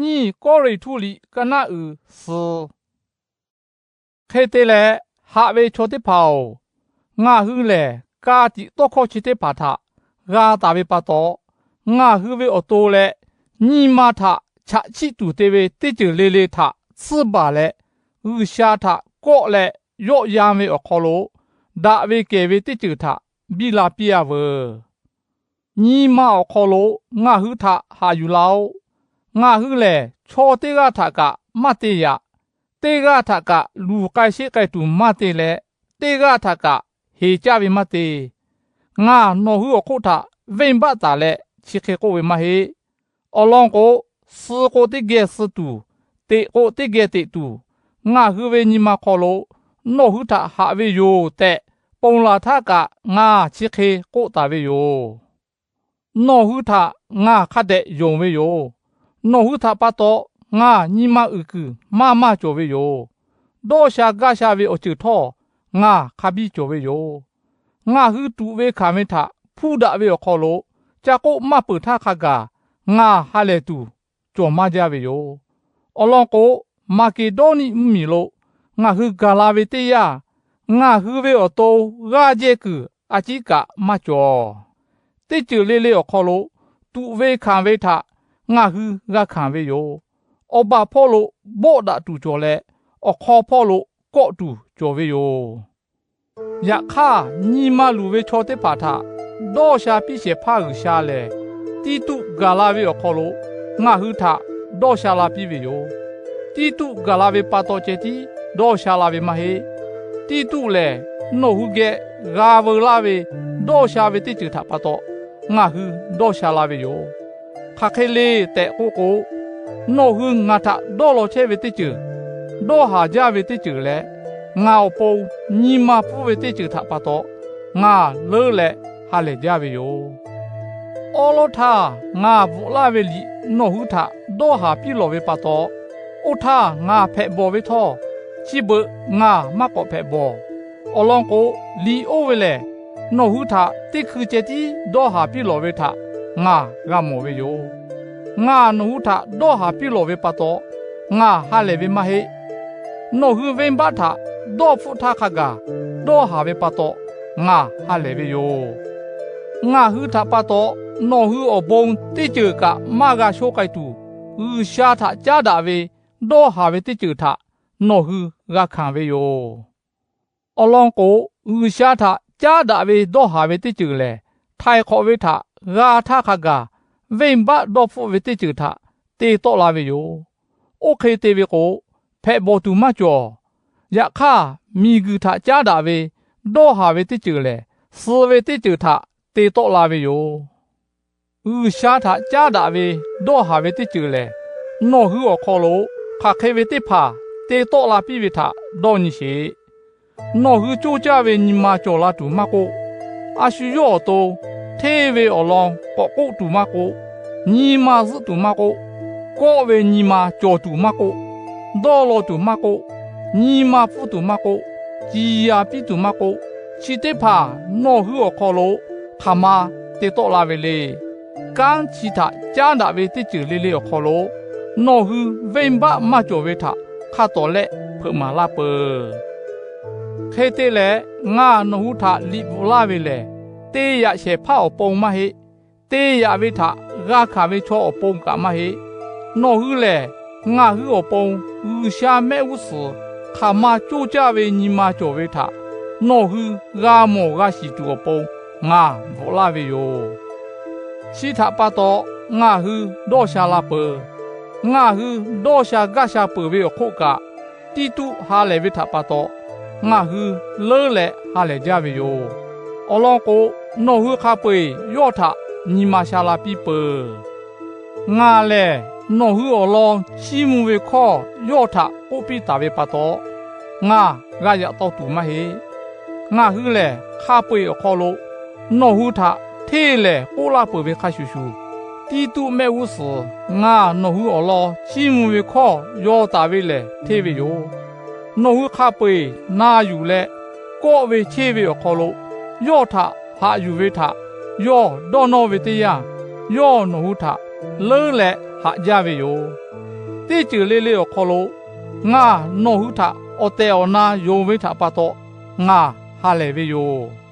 Nyiˇ Kawˇrenˍhtuˆ liꞈ ka naˆ uiˍ suhˍ. Hk'e te leh, haꞈ ve chaw teˇ hpaˍ-oˬ, ngaˬ hui lehˬ ka tiꞈ tawˇ hkawˇ chi teˇ hpaˍ htaꞈ g'a taˍ ve pa taw, ngaˬ hui ve awˬ to leh nyi ma htaꞈ chaꞈ chiˆ tuˬ te ve teˇ ceuˬ le le htaꞈ tsuhˇ baˬ leh, G'uiˬsha htaꞈ kawˆ leh yawˆ yan ve awˬ hk'aw lo daꞈ ve kehˬ ve teˇ ceuˬ htaꞈ biˇ la piˇ-a veuˬ. Nyi ma awˬ hk'aw lo ngaˬ hui htaꞈ haꞈ yuˬ laˇ-oˆ. Ngaˬ hui lehˬ, chaw teˇ g'aˇ htaꞈ kaꞈ maˇ te yaꞈ. Teˇ g'aˇ htaꞈ kaꞈ luˬ k'ai sheˆ k'ai tuˬ maˇ te leh, teˇ g'aˇ htaꞈ kaꞈ heˍ caˇ ve maˇ te. Ngaˬ nawˬ hui awˬ hk'oˆ htaꞈ venˇbaˆ taˍ leh chi hk'e k'oˆ ve maˇ heˆ. Awˬ lawn k'o, suh k'o teˇ geh suh tuˬ, teꞈ k'o teˇ geh teꞈ tuˬ, ngaˬ hui ve nyi ma hk'aw lo nawˬ hui htaꞈ haꞈ ve yoˬ tehꞈ, ponˬ laˬ htaˇ kaꞈ ngaˬ chi hk'e k'oˆ taˍ ve yoˬ. Nawˬ hui htaꞈ ngaˬ hk'a dehꞈ yonˍ ve yoˬ. Nawˬ hui htaꞈ pa taw ngaˬ nyi ma uiˍ kuiˬ maˇ maˇ cawˬ ve yoˬ. Dawˇ sha gaˇ sha ve awˬ ceuˬ htawˇ ngaˬ hk'a biˇ cawˬ ve yoˬ. Ngaˬ hui tuꞈ ve hkanˍ ve htaꞈ hpuˇ daꞈ ve awˬ hk'aw lo, ca k'oˆ maˇ peuˬ htaˇ hk'a gaˬ ngaˬ ha lehˬ tuˬ cawˬ maˇ jaˇ ve yoˬ. Awˬ lawn k'o, Maˍkeˍdawˇniˆ mvuhˇmiˬ lo ngaˬ hui gaˬ la ve teˇ yanˇ, ngaˬ hui ve awˬ to g'aˇ jehˇ kuiˬ a ciˉ kaꞈ maˇ cawˬ. Teˇ ceuˬ le le awˬ hk'aw lo tuꞈ ve hkanˍ ve htaꞈ ngaˬ hui g'a hkanˍ ve yoˬ. Awˬ baˬ hpawˇ lo bawˆ daꞈ tuˬ cawˬ leh, awˬ hk'aw hpawˇ lo kawˆ tuˬ cawˬ ve yoˬ. Yaꞈ hk'aˇ, nyi ma luˬ ve chaw teˇ hpaˍ htaꞈ dawˇ sha piˇ shehˍ hpaˇ G'uiˬsha lehˬ, Tiˇtuˆ gaˬ la ve awˬ hk'aw lo ngaˬ hui htaꞈ dawˇ sha la piˇ ve yoˬ. Tiˇtuˆ gaˬ la ve pa taw ceh tiˉ dawˇ sha la ve maˇ heˆ. Tiˇtuˆ lehˬ, nawˬ hui geh g'a veu laˇ ve dawˇ sha ve teˇ ceuˬ htaꞈ pa taw ngaˬ hui dawˇ sha la ve yoˬ. Hk'aˬ hk'e le tehꞈ k'oˆ k'o, nawˬ hui ngaˬ htaꞈ dawˇ law chehˇ ve teˇ ceuˬ, dawˇ haˍ jaˇ ve teˇ ceuˬ leh, ngaˬ awˬ pon nyi ma pfuhˇ ve teˇ ceuˬ htaꞈ pa taw ngaˬ leuˉ leh ha lehˬ jaˇ ve yoˬ. Awˉ lawˉ htaˇ ngaˬ bvuhꞈ laˇ ve liꞈ nawˬ hui htaꞈ dawˇ haˍ piˇ lawˬ ve pa taw, oˇ htaˇ ngaˬ hpehꞈ bawˬ ve htawˇ, chi beuꞈ ngaˬ maˇ k'awꞈ hpehꞈ bawˬ. Awˬ lawn k'o, liꞈ oˇ ve lehˬ nawˬ hui htaꞈ teˇ hkui ceh tiˉ dawˇ haˍ piˇ lawˬ ve htaꞈ ngaˬ g'a mawˬ ve yoˬ. Ngaˬ nawˬ hui htaꞈ dawˇ haˍ piˇ lawˬ ve pa taw ngaˬ ha lehˬ ve maˇ heˆ. Nawˬ hui venˇbaˆ htaꞈ dawˇ hpfuhˆ htaˇ hk'a gaˬ dawˇ haˍ ve pa taw ngaˬ ha lehˬ ve yoˬ. Ngaˬ hui htaꞈ pa taw nawˬ hui awˬ bon teˇ ceuˬ kaꞈ maˇ g'a shonˇ k'ai tuˬ, G'uiˬsha htaꞈ caˉ daꞈ ve dawˇ haˍ ve teˇ ceuˬ htaꞈ nawˬ hui g'a hkanˍ ve yoˬ. Awˬ lawn k'o, G'uiˬsha htaꞈ caˉ daꞈ ve dawˇ haˍ ve teˇ ceuˬ lehˬ, htaiˍ hk'awꞈ ve htaꞈ g'a htaˇ hk'a gaˬ venˇbaˆ dawˇ hpfuhˆ ve teˇ ceuˬ htaꞈ te tawˆ la ve yoˬ. Oˇ hk'e te ve k'o, hpehꞈ bawˬ tuˬ maˇ cawˬ. Yaꞈ hk'aˇ, miˬguiˬ htaꞈ caˉ daꞈ ve dawˇ haˍ ve teˇ ceuˬ lehˬ, suh ve teˇ ceuˬ htaꞈ te tawˆ la ve yoˬ. G'uiˬsha htaꞈ caˉ daꞈ ve dawˇ haˍ ve teˇ ceuˬ lehˬ, nawˬ hui awˬ hk'aw lo hk'aˬ hk'e ve teˇ hpaˍ te tawˆ la piˇ ve htaꞈ dawˇ nyi sheˍ. Nawˬ hui coˇ caˇ ve nyi ma cawˬ la tuˬ maˇ k'oˆ, a shu yawˇ awˬ to hteˇ ve awˬ lawn k'awꞈ k'oˆ tuˬ maˇ k'oˆ, nyi ma zuhˆ tuˬ maˇ k'oˆ, kawˆ ve nyi ma cawˬ tuˬ maˇ k'oˆ, dawˇ law tuˬ maˇ k'oˆ, nyi ma pfuhˇ tuˬ maˇ k'oˆ, ciˍ yanˍ piˇ tuˬ maˇ k'oˆ, chi teˇ hpaˍ nawˬ hui awˬ hk'aw lo hk'aˬ ma te tawˆ la ve le. Kanˉ chi htaꞈ caˉ daꞈ ve teˇ ceuˬ le le awˬ hk'aw lo nawˬ hui venˇbaˆ maˇ cawˬ ve htaꞈ hk'a tawˍ lehˆ hpeuꞈ maˍ laˇ peuˬ. Hk'e te leh, ngaˬ nawˬ hui htaꞈ liꞈ bvuhꞈ laˇ ve lehˬ, te yaꞈ shehˍ hpaˇ awˬ pon maˇ heˆ. Te yaꞈ ve htaꞈ g'a hkanˍ ve chaw awˬ pon kaꞈ maˇ heˆ. Nawˬ hui lehˬ, ngaˬ hui awˬ pon G'uiˬsha mehˆ g'uˇ suhˍ hk'aˬ ma coˇ caˇ ve nyi ma cawˬ ve htaꞈ nawˬ hui g'a mawˬ g'a shiˍ tuˬ awˬ pon ngaˬ bvuhꞈ laˇ ve yoˬ. Chi htaꞈ pa taw ngaˬ hui dawˇ sha la peuˬ. Ngaˬ hui dawˇ sha gaˇ sha peuˬ ve awˬ hk'oˆ kaꞈ, Tiˇtuˆ ha lehˬ ve htaꞈ pa taw ngaˬ hui leuˉ leh ha lehˬ jaˇ ve yoˬ. Awˬ lawn k'o, nawˬ hui hk'a peu-eˬ yawˇ htaꞈ nyi ma sha la piˇ peuˬ. Ngaˬ lehˬ nawˬ hui awˬ lawn chiˇ mvuh ve hkawˇ yawˇ htaꞈ k'oˆ piˇ taˍ ve pa taw, ngaˬ g'a yaꞈ taw tuˬ maˇ heˆ. Ngaˬ hui lehˬ hk'a peu-eˬ awˬ hk'aw lo nawˬ hui htaꞈ hteˇ lehˍ k'oˆ laˇ peuˬ ve hk'a shuˍ shuˍ, Tiˇtuˆ mehˆ g'uˇ suhˍ ngaˬ nawˬ hui awˬ lawn chiˇ mvuh ve hkawˇ yaw taˍ ve lehˬ hteˇ ve yoˬ. Nawˬ hui hk'a peu-eˬ na yuˬ leh kawˆ ve cheˇ ve awˬ hk'aw lo yawˇ htaꞈ haꞈ yuˬ ve htaꞈ yawˇ dawˇ nawˇ ve teˇ yanˇ, yawˇ nawˬ hui htaꞈ leuˉ leh haꞈ jaˇ ve yoˬ. Teˇ ceuˬ le le awˬ hk'aw lo ngaˬ nawˬ hui htaꞈ awˬ tehˬ awˬ na yonˍ ve htaꞈ pa taw ngaˬ ha lehˬ ve yoˬ.